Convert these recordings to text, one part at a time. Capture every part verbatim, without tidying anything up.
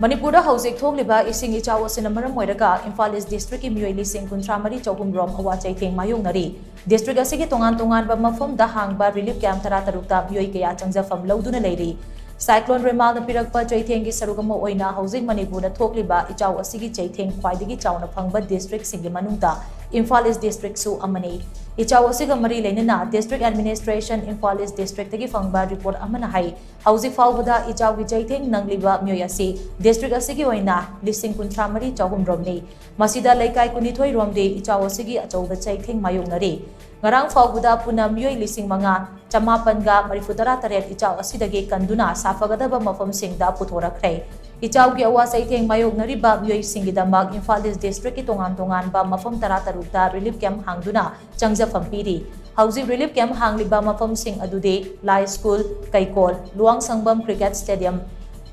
ꯃꯅꯤꯄꯨꯔꯗ ꯍꯧꯖꯤꯛ ꯊꯣꯛꯂꯤꯕ ꯏꯁꯤꯡ ꯏꯆꯥꯎ ꯑꯁꯤꯅ ꯃꯔꯝ ꯑꯣꯏꯔꯒ ꯏꯝꯐꯥꯜ ꯏꯁ ꯗꯤꯁꯇ꯭ꯔꯤꯛꯀꯤ ꯃꯤꯑꯣꯏ ꯂꯤꯁꯤꯡ ꯀꯨꯟꯊ꯭ꯔꯥ ꯃꯔꯤ ꯆꯍꯨꯝ ꯔꯣꯝ ꯑꯋꯥ ꯆꯩꯊꯦꯡ ꯃꯥꯌꯣꯛꯅꯔꯤ꯫ ꯗꯤꯁꯇ꯭ꯔꯤꯛ ꯑꯁꯤꯒꯤ ꯇꯣꯉꯥꯟ ꯇꯣꯉꯥꯟꯕ ꯃꯐꯝꯗ ꯍꯥꯡꯕ ꯔꯤꯂꯤꯐ ꯀꯦꯝꯞ ꯇꯔꯥ ꯇꯔꯨꯛꯇ ꯃꯤꯑꯣꯏ ꯀꯌꯥ ꯆꯪꯖꯐꯝ ꯂꯧꯗꯨꯅ ꯂꯩꯔꯤ꯫ ꯁꯥꯏꯀ꯭ꯂꯣꯟ ꯔꯦꯃꯥꯜꯅ ꯄꯤꯔꯛꯄ ꯆꯩꯊꯦꯡꯒꯤ ꯁꯔꯨꯛ ꯑꯃ ꯑꯣꯏꯅ ꯍꯧꯖꯤꯛ ꯃꯅꯤꯄꯨꯔꯗ ꯊꯣꯛꯂꯤꯕ ꯏꯆꯥꯎ ꯑꯁꯤꯒꯤ ꯆꯩꯊꯦꯡ ꯈ꯭ꯋꯥꯏꯗꯒꯤ ꯆꯥꯎꯅ ꯐꯪꯕ ꯗꯤꯁꯇ꯭ꯔꯤꯛꯁꯤꯡꯒꯤ ꯃꯅꯨꯡꯗ ꯏꯝꯐꯥꯜ ꯏꯁ ꯗꯤꯁꯇ꯭ꯔꯤꯛꯁꯨ ꯑꯃꯅꯤ꯫ ꯏꯆꯥꯎ ꯑꯁꯤꯒ ꯃꯔꯤ ꯂꯩꯅꯅ ꯗꯤꯁꯇ꯭ꯔꯤꯛ ꯑꯦꯗꯃꯤꯅꯤꯁꯇ꯭ꯔꯦꯁꯟ ꯏꯝꯐꯥꯜ ꯏꯁ ꯗꯤꯁꯇ꯭ꯔꯤꯛꯇꯒꯤ ꯐꯪꯕ ꯔꯤꯄꯣꯔꯠ ꯑꯃꯅ ꯍꯥꯏ, ꯍꯧꯖꯤꯛ ꯐꯥꯎꯕꯗ ꯏꯆꯥꯎꯒꯤ ꯆꯩꯊꯦꯡ ꯅꯪꯂꯤꯕ ꯃꯤꯑꯣꯏ ꯑꯁꯤ ꯗꯤꯁꯇ꯭ꯔꯤꯛ ꯑꯁꯤꯒꯤ ꯑꯣꯏꯅ ꯂꯤꯁꯤꯡ ꯀꯨꯟꯊ꯭ꯔꯥ ꯃꯔꯤ ꯆꯍꯨꯝ ꯔꯣꯝꯅꯤ꯫ ꯃꯁꯤꯗ ꯂꯩꯀꯥꯏ ꯀꯨꯟꯅꯤꯊꯣꯏ ꯔꯣꯝꯗꯤ ꯏꯆꯥꯎ ꯑꯁꯤꯒꯤ ꯑꯆꯧꯕ ꯆꯩꯊꯦꯡ ꯃꯥꯌꯣꯛꯅꯔꯤ꯫ ꯉꯔꯥꯡ ꯐꯥꯎꯕꯗ ꯄꯨꯟꯅ ꯃꯤꯑꯣꯏ ꯂꯤꯁꯤꯡ ꯃꯉꯥ ꯆꯃꯥꯄꯟꯒ ꯃꯔꯤꯐꯨ ꯇꯔꯥ ꯇꯔꯦꯠ ꯏꯆꯥꯎ ꯑꯁꯤꯗꯒꯤ ꯀꯟꯗꯨꯅ ꯁꯥꯐꯒꯗꯕ ꯃꯐꯝꯁꯤꯡꯗ ꯄꯨꯊꯣꯔꯛꯈ꯭ꯔꯦ꯫ ꯏꯆꯥꯎꯒꯤ ꯑꯋꯥ ꯆꯩꯊꯦꯡ ꯃꯥꯌꯣꯛꯅꯔꯤꯕ ꯃꯤꯑꯣꯏꯁꯤꯡꯒꯤꯗꯃꯛ ꯏꯝꯐꯥꯜ ꯏꯁ ꯗꯤꯁꯇ꯭ꯔꯤꯛꯀꯤ ꯇꯣꯉꯥꯟ ꯇꯣꯉꯥꯟꯕ ꯃꯐꯝ ꯇꯔꯥ ꯇꯔꯨꯛꯇ ꯔꯤꯂꯤꯐ ꯀꯦꯝꯞ ꯍꯥꯡꯗꯨꯅ ꯆꯪꯖꯐꯝ ꯄꯤꯔꯤ꯫ ꯍꯧꯖꯤꯛ ꯔꯤꯂꯤꯐ ꯀꯦꯝꯞ ꯍꯥꯡꯂꯤꯕ ꯃꯐꯝꯁꯤꯡ ꯑꯗꯨꯗꯤ ꯂꯥꯏ ꯁ꯭ꯀꯨꯜ, ꯀꯩꯀꯣꯜ, ꯂꯨꯋꯥꯡꯁꯪꯕꯝ ꯀ꯭ꯔꯤꯀꯦꯠ ꯁ꯭ꯇꯦꯗꯤꯌꯝ,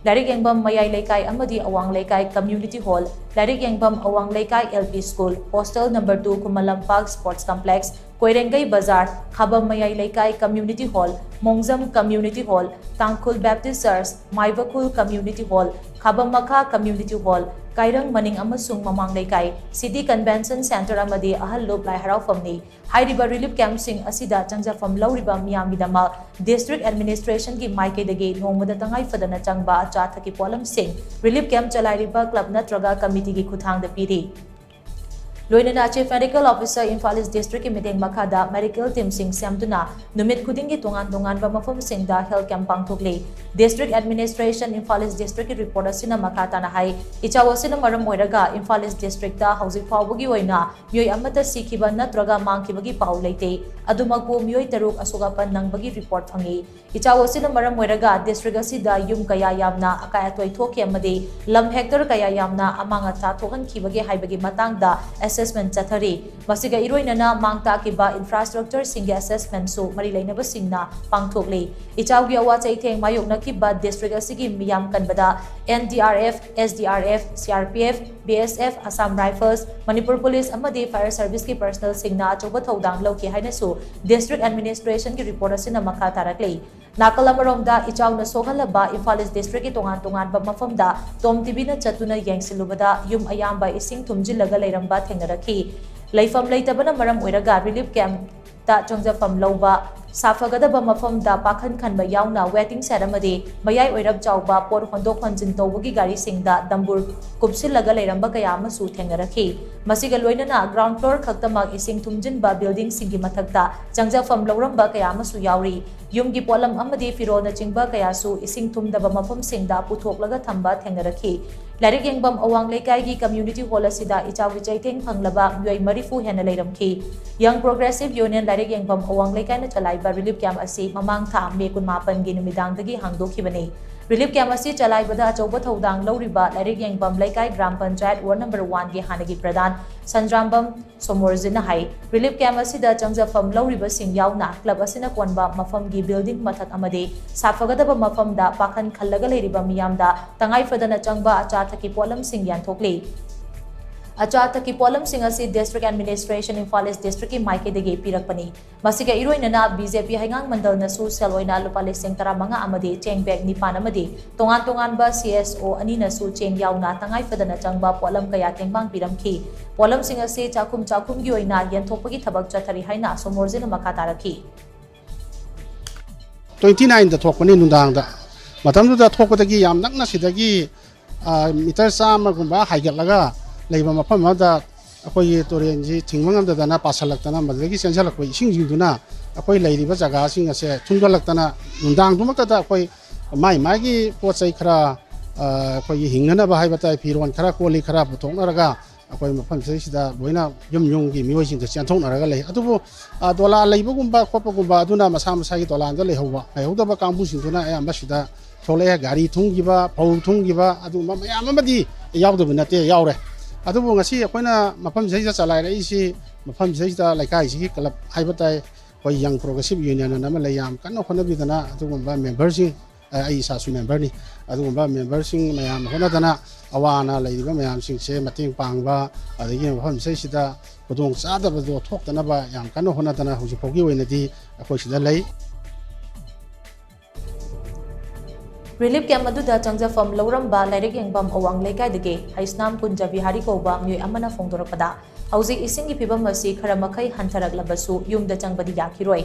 ꯂꯥꯏꯔꯤꯛ ꯌꯦꯡꯐꯝ ꯃꯌꯥꯏ ꯂꯩꯀꯥꯏ ꯑꯃꯗꯤ ꯑꯋꯥꯡ ꯂꯩꯀꯥꯏ ꯀꯝꯃ꯭ꯌꯨꯅꯤꯇꯤ ꯍꯣꯜ, ꯂꯥꯏꯔꯤꯛ ꯌꯦꯡꯐꯝ ꯑꯋꯥꯡ ꯂꯩꯀꯥꯏ L P school, hostel number two Khuman Lampak sports complex, Koirengei ꯕꯖꯥꯔ, ꯈꯥꯕꯝ ꯃꯌꯥꯏ ꯂꯩꯀꯥꯏ community hall, Mongjam community hall, Tangkhul Baptist church, Maibakhul community hall, Khabam ꯃꯈꯥ ꯀꯝꯃ꯭ꯌꯨꯅꯤꯇꯤ ꯍꯣꯜ, ꯀꯥꯏꯔꯪ ꯃꯅꯤꯡ ꯑꯃꯁꯨꯡ ꯃꯃꯥꯡ ꯂꯩꯀꯥꯏ, ꯁꯤꯇꯤ ꯀꯟꯚꯦꯟꯁꯟ ꯁꯦꯟꯇꯔ ꯑꯃꯗꯤ ꯑꯍꯜ ꯂꯨꯞ ꯂꯥꯏ ꯍꯔꯥꯎꯐꯝꯅꯤ꯫ ꯍꯥꯏꯔꯤꯕ ꯔꯤꯂꯤꯐ ꯀꯦꯝꯞꯁꯤꯡ ꯑꯁꯤꯗ ꯆꯪꯖꯐꯝ ꯂꯧꯔꯤꯕ ꯃꯤꯌꯥꯝꯒꯤꯗꯃꯛ ꯗꯤꯁꯇ꯭ꯔꯤꯛ ꯑꯦꯗꯃꯤꯅꯤꯁꯇ꯭ꯔꯦꯁꯟꯒꯤ ꯃꯥꯏꯀꯩꯗꯒꯤ ꯅꯣꯡꯃꯗ ꯇꯉꯥꯏ ꯐꯗꯅ ꯆꯪꯕ ꯑꯆꯥ ꯑꯊꯛꯀꯤ ꯄꯣꯠꯂꯝꯁꯤꯡ ꯔꯤꯂꯤꯐ ꯀꯦꯝꯞ ꯆꯂꯥꯏꯔꯤꯕ ꯀ꯭ꯂꯕ ꯅꯠꯇ꯭ꯔꯒ ꯀꯃꯤꯇꯤꯒꯤ ꯈꯨꯠꯊꯥꯡꯗ ꯄꯤꯔꯤ꯫ ꯂꯣꯏꯅꯅ chief medical officer Imphal east ꯗꯤꯁꯇ꯭ꯔꯤꯛꯀꯤ ꯃꯤꯠꯌꯦꯡ ꯃꯈꯥꯗ ꯃꯦꯗꯤꯀꯦꯜ ꯇꯤꯝꯁꯤꯡ ꯁꯦꯝꯗꯨꯅ ꯅꯨꯃꯤꯠ ꯈꯨꯗꯤꯡꯒꯤ ꯇꯣꯉꯥꯟ ꯇꯣꯉꯥꯟꯕ ꯃꯐꯝꯁꯤꯡꯗ ꯍꯦꯜꯊ ꯀꯦꯝꯞ ꯄꯥꯡꯊꯣꯛꯂꯤ꯫ ꯗꯤꯁꯇ꯭ꯔꯤꯛ ꯑꯦꯗꯃꯤꯅꯤꯁꯇ꯭ꯔꯦꯁꯟ ꯏꯝꯐꯥꯜ ꯏꯁ ꯗꯤꯁꯇ꯭ꯔꯤꯛꯀꯤ ꯔꯤꯄꯣꯔꯠ ꯑꯁꯤꯅ ꯃꯈꯥ ꯇꯥꯅ ꯍꯥꯏ, ꯏꯆꯥꯎ ꯑꯁꯤꯅ ꯃꯔꯝ ꯑꯣꯏꯔꯒ ꯏꯝꯐꯥꯜ ꯏꯁ ꯗꯤꯁꯇ꯭ꯔꯤꯛꯇ ꯍꯧꯖꯤꯛ ꯐꯥꯎꯕꯒꯤ ꯑꯣꯏꯅ ꯃꯤꯑꯣꯏ ꯑꯃꯠꯇ ꯁꯤꯈꯤꯕ ꯅꯠꯇ꯭ꯔꯒ ꯃꯥꯡꯈꯤꯕꯒꯤ ꯄꯥꯎ ꯂꯩꯇꯦ꯫ ꯑꯗꯨꯃꯛꯄꯨ ꯃꯤꯑꯣꯏ ꯇꯔꯨꯛ ꯑꯁꯣꯛ ꯑꯄꯟ ꯅꯪꯕꯒꯤ ꯔꯤꯄꯣꯔꯠ ꯐꯪꯏ꯫ ꯏꯆꯥꯎ ꯑꯁꯤꯅ ꯃꯔꯝ ꯑꯣꯏꯔꯒ ꯗꯤꯁꯇ꯭ꯔꯤꯛ ꯑꯁꯤꯗ ꯌꯨꯝ ꯀꯌꯥ ꯌꯥꯝꯅ ꯑꯀꯥꯏ ꯑꯇꯣꯏ ꯊꯣꯛꯈꯤ ꯑꯃꯗꯤ ꯂꯝ ꯍꯦꯛꯇꯔ ꯀꯌꯥ ꯌꯥꯝꯅ ꯑꯃꯥꯡ ꯑꯇꯥ ꯊꯣꯛꯍꯟꯈꯤꯕꯒꯦ ꯍꯥꯏꯕꯒꯤ ꯃꯇꯥꯡꯗ ꯑꯦꯁ ꯑꯦꯁꯦꯁꯃꯦꯟ ꯆꯠꯊꯔꯤ꯫ ꯃꯁꯤꯒ ꯏꯔꯣꯏꯅꯅ ꯃꯥꯡ ꯇꯥꯛꯈꯤꯕ ꯏꯟꯐ꯭ꯔꯥꯁ꯭ꯇ꯭ꯔꯛꯆꯔꯁꯤꯡꯒꯤ ꯑꯦꯁꯦꯁꯃꯦꯟꯁꯨ ꯃꯔꯤ ꯂꯩꯅꯕꯁꯤꯡꯅ ꯄꯥꯡꯊꯣꯛꯂꯤ꯫ ꯏꯆꯥꯎꯒꯤ ꯑꯋꯥ ꯆꯩꯊꯦꯡ ꯃꯥꯌꯣꯛꯅꯈꯤꯕ ꯗꯤꯁꯇ꯭ꯔꯤꯛ ꯑꯁꯤꯒꯤ ꯃꯤꯌꯥꯝ ꯀꯟꯕꯗ NDRF, SDRF, CRPF, BSF, Assam Rifles, Manipur police ꯑꯃꯗꯤ ꯐꯥꯌꯔ ꯁꯔꯚꯤꯁꯀꯤ ꯄꯔꯁꯅꯦꯜꯁꯤꯡꯅ ꯑꯆꯧꯕ ꯊꯧꯗꯥꯡ ꯂꯧꯈꯤ ꯍꯥꯏꯅꯁꯨ ꯗꯤꯁꯇ꯭ꯔꯤꯛ ꯑꯦꯗꯃꯤꯅꯤꯁꯇ꯭ꯔꯦꯁꯟꯒꯤ ꯔꯤꯄꯣꯔꯠ ꯑꯁꯤꯅ ꯃꯈꯥ ꯇꯥꯔꯛꯂꯤ꯫ ꯅꯥꯀꯜ ꯑꯃꯔꯣꯝꯗ, ꯏꯆꯥꯎꯅ ꯁꯣꯛꯍꯜꯂꯕ ꯏꯝꯐꯥꯜ ꯏꯁ ꯗꯤꯁꯇ꯭ꯔꯤꯛꯀꯤ ꯇꯣꯉꯥꯟ ꯇꯣꯉꯥꯟꯕ ꯃꯐꯝꯗ ꯇꯣꯝ ꯇꯤꯚꯤꯅ ꯆꯠꯇꯨꯅ ꯌꯦꯡꯁꯤꯜꯂꯨꯕꯗ, ꯌꯨꯝ ꯑꯌꯥꯝꯕ ꯏꯁꯤꯡ ꯊꯨꯝꯖꯤꯜꯂꯒ ꯂꯩꯔꯝꯕ ꯊꯦꯡꯅꯔꯛꯈꯤ꯫ ꯂꯩꯐꯝ ꯂꯩꯇꯕꯅ ꯃꯔꯝ ꯑꯣꯏꯔꯒ ꯔꯤꯂꯤꯐ ꯀꯦꯝꯞꯇ ꯆꯪꯖꯐꯝ ꯂꯧꯕ, ꯁꯥꯐꯒꯗꯕ ꯃꯐꯝꯗ ꯄꯥꯈꯟ ꯈꯟꯕ ꯌꯥꯎꯅ ꯋꯦꯇꯤꯡ ꯁꯦꯗ ꯑꯃꯗꯤ ꯃꯌꯥꯏ ꯑꯣꯏꯔꯞ ꯆꯥꯎꯕ ꯄꯣꯠ ꯍꯣꯟꯗꯣꯛ ꯍꯣꯟꯖꯤꯟ ꯇꯧꯕꯒꯤ ꯒꯥꯔꯤꯁꯤꯡꯗ ꯗꯝꯕꯨꯔ ꯀꯨꯞꯁꯤꯜꯂꯒ ꯂꯩꯔꯝꯕ ꯀꯌꯥ ꯑꯃꯁꯨ ꯊꯦꯡꯅꯔꯛꯈꯤ꯫ ꯃꯁꯤꯒ ꯂꯣꯏꯅꯅ ꯒ꯭ꯔꯥꯎꯟ ꯐ꯭ꯂꯣꯔ ꯈꯛꯇꯃꯛ ꯏꯁꯤꯡ ꯊꯨꯝꯖꯤꯟꯕ ꯕꯤꯜꯗꯤꯡꯁꯤꯡꯒꯤ ꯃꯊꯛꯇ ꯆꯪꯖꯐꯝ ꯂꯧꯔꯝꯕ ꯀꯌꯥ ꯑꯃꯁꯨ ꯌꯥꯎꯔꯤ꯫ ꯌꯨꯝꯒꯤ ꯄꯣꯠꯂꯝ ꯑꯃꯗꯤ ꯐꯤꯔꯣꯜꯅꯆꯤꯡꯕ ꯀꯌꯥꯁꯨ ꯏꯁꯤꯡ ꯊꯨꯝꯗꯕ ꯃꯐꯝꯁꯤꯡꯗ ꯄꯨꯊꯣꯛꯂꯒ ꯊꯝꯕ ꯊꯦꯡꯅꯔꯛꯈꯤ꯫ ꯂꯥꯏꯔꯤꯛ ꯌꯦꯡꯐꯝ ꯑꯋꯥꯡ ꯂꯩꯀꯥꯏꯒꯤ ꯀꯝꯃ꯭ꯌꯨꯅꯤꯇꯤ ꯍꯣꯜ ꯑꯁꯤꯗ ꯏꯆꯥꯎꯒꯤ ꯆꯩꯊꯦꯡ ꯐꯪꯂꯕ ꯃꯤꯑꯣꯏ ꯃꯔꯤꯐꯨ ꯍꯦꯟꯅ ꯂꯩꯔꯝꯈꯤ꯫ ꯌꯪ ꯄ꯭ꯔꯣꯒ꯭ꯔꯦꯁꯤꯚ ꯌꯨꯅꯤꯌꯟ ꯂꯥꯏꯔꯤꯛ ꯌꯦꯡꯐꯝ ꯑꯋꯥꯡ ꯂꯩꯀꯥꯏꯅ ꯆꯂꯥꯏꯕ ꯔꯤꯂꯤꯐ ꯀꯦꯝꯞ ꯑꯁꯤ ꯃꯃꯥꯡ ꯊꯥ ꯃꯦ ꯀꯨꯟꯃꯥꯄꯟꯒꯤ ꯅꯨꯃꯤꯗꯥꯡꯗꯒꯤ ꯍꯥꯡꯗꯣꯛꯈꯤꯕꯅꯤ꯫ ꯔꯤꯂꯤꯐ ꯀꯦꯝꯞ ꯑꯁꯤ ꯆꯂꯥꯏꯕꯗ ꯑꯆꯧꯕ ꯊꯧꯗꯥꯡ ꯂꯧꯔꯤꯕ ꯂꯥꯏꯔꯤꯛ ꯌꯦꯡꯐꯝ ꯂꯩꯀꯥꯏ ꯒ꯭ꯔꯥꯝ ꯄꯟꯆꯥꯌꯠ ꯋꯥꯔꯗ ꯅꯝꯕꯔ ꯋꯥꯟꯒꯤ ꯍꯥꯟꯅꯒꯤ ꯄ꯭ꯔꯙꯥꯟ ꯁꯟꯖ꯭ꯔꯥꯝꯕꯝ ꯁꯣꯃꯣꯔꯖꯤꯠꯅ ꯍꯥꯏ꯫ ꯔꯤꯂꯤꯐ ꯀꯦꯝꯞ ꯑꯁꯤꯗ ꯆꯪꯖꯐꯝ ꯂꯧꯔꯤꯕꯁꯤꯡ ꯌꯥꯎꯅ ꯀ꯭ꯂꯕ ꯑꯁꯤꯅ ꯀꯣꯟꯕ ꯃꯐꯝꯒꯤ ꯕꯤꯜꯗꯤꯡ ꯃꯊꯛ ꯑꯃꯗꯤ ꯁꯥꯐꯒꯗꯕ ꯃꯐꯝꯗ ꯄꯥꯈꯟ ꯈꯜꯂꯒ ꯂꯩꯔꯤꯕ ꯃꯤꯌꯥꯝꯗ ꯇꯉꯥꯏ ꯐꯗꯅ ꯆꯪꯕ ꯑꯆꯥ ꯑꯊꯛꯀꯤ ꯄꯣꯠꯂꯝꯁꯤꯡ ꯌꯦꯟꯊꯣꯛꯂꯤ꯫ ꯑꯆꯥ ꯑꯊꯛꯀꯤ ꯄꯣꯠꯂꯝꯁꯤꯡ ꯑꯁꯤ ꯗꯤꯁꯇ꯭ꯔꯤꯛ ꯑꯦꯗꯃꯤꯅꯤꯁꯇ꯭ꯔꯦꯁꯟ ꯏꯝꯐꯥꯜ ꯏꯁ ꯗꯤꯁꯇ꯭ꯔꯤꯛꯀꯤ ꯃꯥꯏꯀꯩꯗꯒꯤ ꯄꯤꯔꯛꯄꯅꯤ꯫ ꯃꯁꯤꯒ ꯏꯔꯣꯏꯅꯅ BJP ꯍꯩꯉꯥꯡ ꯃꯟꯗꯜꯅꯁꯨ ꯁꯦꯜ ꯑꯣꯏꯅ ꯂꯨꯄꯥ ꯂꯤꯁꯤꯡ ꯇꯔꯥꯃꯉꯥ ꯑꯃꯗꯤ ꯆꯦꯡ ꯕꯦꯒ ꯅꯤꯄꯥꯟ ꯑꯃꯗꯤ ꯇꯣꯉꯥꯟ ꯇꯣꯉꯥꯟꯕ CSO ꯑꯅꯤꯅꯁꯨ ꯆꯦꯡ ꯌꯥꯎꯅ ꯇꯉꯥꯏ ꯐꯗꯅ ꯆꯪꯕ ꯄꯣꯠꯂꯝ ꯀꯌꯥ ꯇꯦꯡꯕꯥꯡ ꯄꯤꯔꯝꯈꯤ꯫ ꯄꯣꯠꯂꯝꯁꯤꯡ ꯑꯁꯤ ꯆꯥꯛꯈꯨꯝ ꯆꯥꯛꯈꯨꯝꯒꯤ ꯑꯣꯏꯅ ꯌꯦꯟꯊꯣꯛꯄꯒꯤ ꯊꯕꯛ ꯆꯠꯊꯔꯤ ꯍꯥꯏꯅ ꯁꯣꯃꯣꯔꯖꯤꯠꯅ ꯃꯈꯥ ꯇꯥꯔꯛꯈꯤ꯫ Twenty nineꯗ ꯊꯣꯛꯄꯅꯤ ꯅꯨꯡꯗꯥꯡꯗ꯫ ꯃꯇꯝꯗꯨꯗ ꯊꯣꯛꯄꯗꯒꯤ ꯌꯥꯝ ꯅꯛꯅ ꯁꯤꯗꯒꯤ, ꯑ, ꯃꯤꯇꯔ ꯆꯥꯝꯃꯒꯨꯝꯕ ꯍꯥꯏꯒꯠꯂꯒ ꯂꯩꯕ ꯃꯐꯝ ꯑꯃꯗ ꯑꯩꯈꯣꯏꯒꯤ ꯇꯨꯔꯦꯟꯁꯤ ꯊꯤꯡꯕ ꯉꯝꯗꯗꯅ ꯄꯥꯁꯜꯂꯛꯇꯅ, ꯃꯗꯨꯗꯒꯤ ꯆꯦꯟꯁꯤꯜꯂꯛꯄ ꯏꯁꯤꯡꯁꯤꯡꯗꯨꯅ ꯑꯩꯈꯣꯏ ꯂꯩꯔꯤꯕ ꯖꯒꯥꯁꯤꯡ ꯑꯁꯦ ꯊꯨꯝꯖꯤꯜꯂꯛꯇꯅ, ꯅꯨꯡꯗꯥꯡꯗꯨꯃꯛꯇꯗ ꯑꯩꯈꯣꯏ ꯃꯥꯏ ꯃꯥꯏꯒꯤ ꯄꯣꯠ ꯆꯩ ꯈꯔ, ꯑ, ꯑꯩꯈꯣꯏꯒꯤ ꯍꯤꯡꯅꯅꯕ ꯍꯥꯏꯕ ꯇꯥꯏ, ꯐꯤꯔꯣꯜ ꯈꯔ, ꯀꯣꯜ ꯂꯤꯛ ꯈꯔ ꯄꯨꯊꯣꯛꯅꯔꯒ ꯑꯩꯈꯣꯏ ꯃꯐꯝꯁꯤꯗꯩꯁꯤꯗ ꯂꯣꯏꯅ ꯌꯨꯝ ꯌꯨꯝꯒꯤ ꯃꯤꯑꯣꯏꯁꯤꯡꯁꯦ ꯆꯦꯟꯊꯣꯛꯅꯔꯒ ꯂꯩ꯫ ꯑꯗꯨꯕꯨ, ꯑ, ꯗꯣꯂꯥ ꯂꯩꯕꯒꯨꯝꯕ ꯈꯣꯠꯄꯒꯨꯝꯕ ꯑꯗꯨꯅ ꯃꯁꯥ ꯃꯁꯥꯒꯤ ꯗꯣꯂꯥꯟꯗ ꯂꯩꯍꯧꯕ, ꯂꯩꯍꯧꯗꯕ ꯀꯥꯡꯕꯨꯁꯤꯡꯗꯨꯅ ꯑꯌꯥꯝꯕ ꯁꯤꯗ ꯊꯣꯛꯂꯛꯑꯦ꯫ ꯒꯥꯔꯤ ꯊꯨꯝꯈꯤꯕ, ꯐꯧ ꯊꯨꯝꯈꯤꯕ, ꯑꯗꯨꯒꯨꯝꯕ ꯃꯌꯥꯝ ꯑꯃꯗꯤ ꯌꯥꯎꯗꯕ ꯅꯠꯇꯦ, ꯌꯥꯎꯔꯦ꯫ ꯑꯗꯨꯕꯨ ꯉꯁꯤ ꯑꯩꯈꯣꯏꯅ ꯃꯐꯝꯁꯤꯗꯩꯗ ꯆꯂꯥꯏꯔꯛꯏꯁꯤ, ꯃꯐꯝꯁꯤꯗꯩꯗ ꯂꯩꯀꯥꯏꯁꯤꯒꯤ ꯀ꯭ꯂꯕ ꯍꯥꯏꯕ ꯇꯥꯏ, ꯑꯩꯈꯣꯏ ꯌꯪ ꯄ꯭ꯔꯣꯒ꯭ꯔꯦꯁꯤꯞ ꯌꯨꯅꯤꯌꯟ ꯑꯅ ꯑꯃ ꯂꯩ, ꯌꯥꯝ ꯀꯟꯅ ꯍꯣꯠꯅꯕꯤꯗꯅ ꯑꯗꯨꯒꯨꯝꯕ ꯃꯦꯝꯕꯔꯁꯤꯡ, ꯑꯩ ꯏꯁꯥꯁꯨ ꯃꯦꯝꯕꯔꯅꯤ, ꯑꯗꯨꯒꯨꯝꯕ ꯃꯦꯝꯕꯔꯁꯤꯡ ꯃꯌꯥꯝ ꯍꯣꯠꯅꯗꯅ ꯑꯋꯥ ꯑꯅꯥ ꯂꯩꯔꯤꯕ ꯃꯌꯥꯝꯁꯤꯡꯁꯦ ꯃꯇꯦꯡ ꯄꯥꯡꯕ, ꯑꯗꯒꯤ ꯃꯐꯝꯁꯤꯗꯩꯁꯤꯗ ꯈꯨꯗꯣꯡ ꯆꯥꯗꯕꯗꯣ ꯊꯣꯛꯇꯅꯕ ꯌꯥꯝ ꯀꯟꯅ ꯍꯣꯠꯅꯗꯅ ꯍꯧꯖꯤꯛ ꯐꯥꯎꯒꯤ ꯑꯣꯏꯅꯗꯤ ꯑꯩꯈꯣꯏ ꯁꯤꯗ ꯂꯩ꯫ ꯔꯤꯂꯤꯐ ꯀꯦꯝꯞ ꯑꯗꯨꯗ ꯆꯪꯖꯐꯝ ꯂꯧꯔꯝꯕ ꯂꯥꯏꯔꯤꯛ ꯌꯦꯡꯐꯝ ꯑꯋꯥꯡ ꯂꯩꯀꯥꯏꯗꯒꯤ ꯍꯩꯁꯅꯥꯝ ꯀꯨꯟꯖ ꯕꯤꯍꯥꯔꯤ ꯀꯧꯕ ꯃꯤꯑꯣꯏ ꯑꯃꯅ ꯐꯣꯡꯗꯣꯔꯛꯄꯗ, ꯍꯧꯖꯤꯛ ꯏꯁꯤꯡꯒꯤ ꯐꯤꯕꯝ ꯑꯁꯤ ꯈꯔ ꯃꯈꯩ ꯍꯟꯊꯔꯛꯂꯕꯁꯨ ꯌꯨꯝꯗ ꯆꯪꯕꯗꯤ ꯌꯥꯈꯤꯔꯣꯏ꯫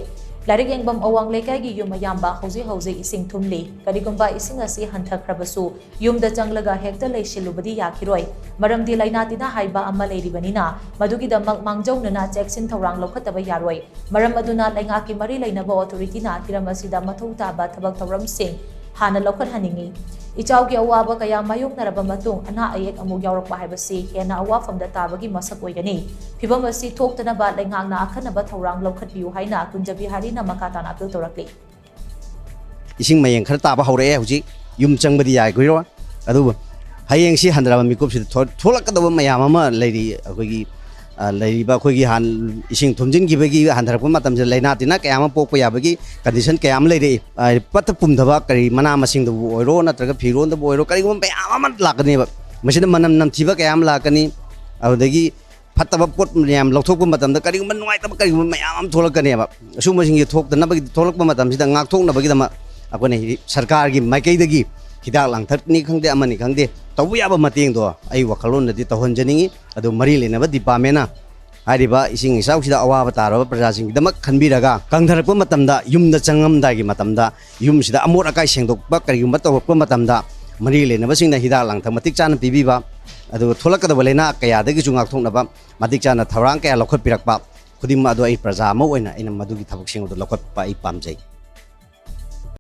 ꯂꯥꯏꯔꯤꯛ ꯌꯦꯡꯐꯝ ꯑꯋꯥꯡ ꯂꯩꯀꯥꯏꯒꯤ ꯌꯨꯝ ꯑꯌꯥꯝꯕ ꯍꯧꯖꯤꯛ ꯍꯧꯖꯤꯛ ꯏꯁꯤꯡ ꯊꯨꯝꯂꯤ꯫ ꯀꯔꯤꯒꯨꯝꯕ ꯏꯁꯤꯡ ꯑꯁꯤ ꯍꯟꯊꯈ꯭ꯔꯕꯁꯨ ꯌꯨꯝꯗ ꯆꯪꯂꯒ ꯍꯦꯛꯇ ꯂꯩꯁꯤꯜꯂꯨꯕꯗꯤ ꯌꯥꯈꯤꯔꯣꯏ꯫ ꯃꯔꯝꯗꯤ ꯂꯥꯏꯅꯥ ꯇꯤꯟꯅꯥ ꯍꯥꯏꯕ ꯑꯃ ꯂꯩꯔꯤꯕꯅꯤꯅ, ꯃꯗꯨꯒꯤꯗꯃꯛ ꯃꯥꯡꯖꯧꯅꯅ ꯆꯦꯛꯁꯤꯟ ꯊꯧꯔꯥꯡ ꯂꯧꯈꯠꯇꯕ ꯌꯥꯔꯣꯏ꯫ ꯃꯔꯝ ꯑꯗꯨꯅ ꯂꯩꯉꯥꯛꯀꯤ ꯃꯔꯤ ꯂꯩꯅꯕ ꯑꯣꯊꯣꯔꯤꯇꯤꯅ ꯍꯤꯔꯝ ꯑꯁꯤꯗ ꯃꯊꯧ ꯇꯥꯕ ꯊꯕꯛ ꯊꯧꯔꯝꯁꯤꯡ ꯍꯥꯟꯅ ꯂꯧꯈꯠꯍꯟꯅꯤꯡꯏ꯫ ꯏꯆꯥꯎꯒꯤ ꯑꯋꯥꯕ ꯀꯌꯥ ꯃꯥꯌꯣꯛꯅꯔꯕ ꯃꯇꯨꯡ ꯑꯅꯥ ꯑꯌꯦꯛ ꯑꯃꯨꯛ ꯌꯥꯎꯔꯛꯄ ꯍꯥꯏꯕꯁꯤ ꯍꯦꯟꯅ ꯑꯋꯥꯐꯝꯗ ꯇꯥꯕꯒꯤ ꯃꯁꯛ ꯑꯣꯏꯒꯅꯤ꯫ ꯐꯤꯚꯝ ꯑꯁꯤ ꯊꯣꯛꯇꯅꯕ ꯂꯩꯉꯥꯛꯅ ꯑꯈꯟꯅꯕ ꯊꯧꯔꯥꯡ ꯂꯧꯈꯠꯄꯤꯌꯨ ꯍꯥꯏꯅ ꯀꯨꯟꯖꯕꯤꯍꯥꯔꯤꯅ ꯃꯈꯥ ꯇꯥꯅ ꯑꯄꯤꯜ ꯇꯧꯔꯛꯂꯤ꯫ ꯏꯁꯤꯡ ꯃꯌꯦꯡ ꯈꯔ ꯇꯥꯕ ꯍꯧꯔꯛꯑꯦ ꯍꯧꯖꯤꯛ꯫ ꯌꯨꯝ ꯆꯪꯕꯗꯤ ꯌꯥꯈꯤꯔꯣꯏ꯫ ꯑꯗꯨꯕꯨ ꯍꯌꯦꯡꯁꯤ ꯍꯟꯊꯔꯕ ꯃꯤꯀꯨꯞꯁꯤꯗ ꯊꯣ- ꯊꯣꯛꯂꯛꯀꯗꯕ ꯃꯌꯥꯝ ꯑꯃ ꯂꯩꯔꯤ꯫ ꯑꯩꯈꯣꯏꯒꯤ, ꯑ, ꯂꯩꯔꯤꯕ ꯑꯩꯈꯣꯏꯒꯤ ꯍꯥꯟ-, ꯏꯁꯤꯡ ꯊꯨꯝꯖꯤꯟꯈꯤꯕꯒꯤ ꯍꯟꯊꯔꯛꯄ ꯃꯇꯝꯁꯤꯗ ꯂꯥꯏꯅꯥ ꯇꯤꯟꯅꯥ ꯀꯌꯥ ꯑꯃ ꯄꯣꯛꯄ ꯌꯥꯕꯒꯤ condition ꯀꯌꯥ ꯑꯃ ꯂꯩꯔꯛꯏ꯫ ꯑ, ꯄꯠꯊ ꯄꯨꯝꯊꯕ ꯀꯔꯤ ꯃꯅꯥ ꯃꯁꯤꯡꯗꯕꯨ ꯑꯣꯏꯔꯣ, ꯅꯠꯇ꯭ꯔꯒ ꯐꯤꯔꯣꯟꯗꯕꯨ ꯑꯣꯏꯔꯣ, ꯀꯔꯤꯒꯨꯝꯕ ꯃꯌꯥꯝ ꯑꯃ ꯂꯥꯛꯀꯅꯦꯕ꯫ ꯃꯁꯤꯗ ꯃꯅꯝ ꯅꯝꯊꯤꯕ ꯀꯌꯥ ꯑꯃ ꯂꯥꯛꯀꯅꯤ꯫ ꯑꯗꯨꯗꯒꯤ ꯐꯠꯇꯕ ꯄꯣꯠ ꯃꯌꯥꯝ ꯂꯧꯊꯣꯛꯄ ꯃꯇꯝꯗ ꯀꯔꯤꯒꯨꯝꯕ ꯅꯨꯡꯉꯥꯏꯇꯕ ꯀꯔꯤꯒꯨꯝꯕ ꯃꯌꯥꯝ ꯑꯃ ꯊꯣꯛꯂꯛꯀꯅꯦꯕ꯫ ꯑꯁꯨꯝꯕꯁꯤꯡꯁꯦ ꯊꯣꯛꯇꯅꯕꯒꯤ, ꯊꯣꯛꯂꯛꯄ ꯃꯇꯝꯁꯤꯗ ꯉꯥꯛꯊꯣꯛꯅꯕꯒꯤꯗꯃꯛ ꯑꯩꯈꯣꯏꯅ ꯍꯤ-, ꯁꯔꯀꯥꯔꯒꯤ ꯃꯥꯏꯀꯩꯗꯒꯤ ꯍꯤꯗꯥꯛ ꯂꯥꯡꯊꯛꯅꯤ ꯈꯪꯗꯦ, ꯑꯃꯅꯤ ꯈꯪꯗꯦ, ꯇꯧꯕ ꯌꯥꯕ ꯃꯇꯦꯡꯗꯣ ꯑꯩ ꯋꯥꯈꯜꯂꯣꯟꯗꯗꯤ ꯇꯧꯍꯟꯖꯅꯤꯡꯉꯤ꯫ ꯑꯗꯨ ꯃꯔꯤ ꯂꯩꯅꯕ department ꯅ ꯍꯥꯏꯔꯤꯕ ꯏꯁꯤꯡ ꯏꯆꯥꯎꯁꯤꯗ ꯑꯋꯥꯕ ꯇꯥꯔꯕ ꯄ꯭ꯔꯖꯥꯁꯤꯡꯒꯤꯗꯃꯛ ꯈꯟꯕꯤꯔꯒ, ꯀꯪꯊꯔꯛꯄ ꯃꯇꯝꯗ, ꯌꯨꯝꯗ ꯆꯪꯉꯝꯗꯥꯏꯒꯤ ꯃꯇꯝꯗ, ꯌꯨꯝꯁꯤꯗ ꯑꯃꯣꯠ ꯑꯀꯥꯏ ꯁꯦꯡꯗꯣꯛꯄ ꯀꯔꯤꯒꯨꯝꯕ ꯇꯧꯔꯛꯄ ꯃꯇꯝꯗ, ꯃꯔꯤ ꯂꯩꯅꯕꯁꯤꯡꯅ ꯍꯤꯗꯥꯛ ꯂꯥꯡꯊꯛ ꯃꯇꯤꯛ ꯆꯥꯅ ꯄꯤꯕꯤꯕ, ꯑꯗꯨꯒ ꯊꯣꯛꯂꯛꯀꯗꯕ ꯂꯥꯏꯅꯥ ꯀꯌꯥꯗꯒꯤꯁꯨ ꯉꯥꯛꯊꯣꯛꯅꯕ ꯃꯇꯤꯛ ꯆꯥꯅ ꯊꯧꯔꯥꯡ ꯀꯌꯥ ꯂꯧꯈꯠꯄꯤꯔꯛꯄ ꯈꯨꯗꯤꯡꯃꯛ ꯑꯗꯨ ꯑꯩ ꯄ꯭ꯔꯖꯥ ꯑꯃ ꯑꯣꯏꯅ ꯑꯩꯅ ꯃꯗꯨꯒꯤ ꯊꯕꯛꯁꯤꯡ ꯑꯗꯨ ꯂꯧꯈꯠꯄ ꯑꯩ ꯄꯥꯝꯖꯩ꯫